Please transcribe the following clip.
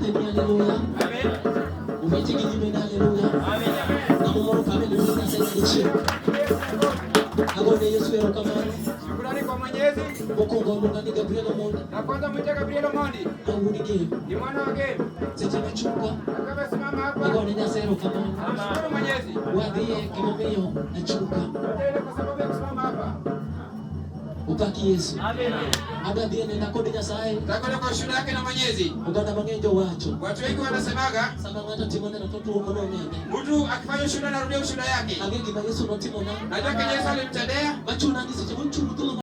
Owete ni haleluya. Amen. Owete gi nyimine haleluya. Amen. Ng'ama moro pame lwete Nyasaye nyadichiel. Agone Yesu erokamano. Shukrani kwa Mwenyezi. Mokwongo oluonga ni Gabriel Omondi. Na kwanza mwite Gabriel Omondi. Awuod Gem. Ni mwana wa Gem. Seche machung' ka. Akiwa amesimama hapa. Agone Nyasaye erokamano. Namshukuru Mwenyezi. Wadhiye gimomiyo achung' ka. Yote ile kwa sababu ya kusimama hapa. Opaki Yesu. Amen. Adwa dhi e nenda kod Nyasaye. Takwenda kwa ushuhuda yake na Mwenyezi. Oganda mang'eny jowacho. Watu wengi wanasemaga Sama ng'ato timo neno to tuo mondo onene. mtu akifanya ushuhuda anarudia ushuhuda yake. Ang'e gima Yesu notimona. Najua kenye Yesu alimtendea. Machuna ni seche mochung' thuolo.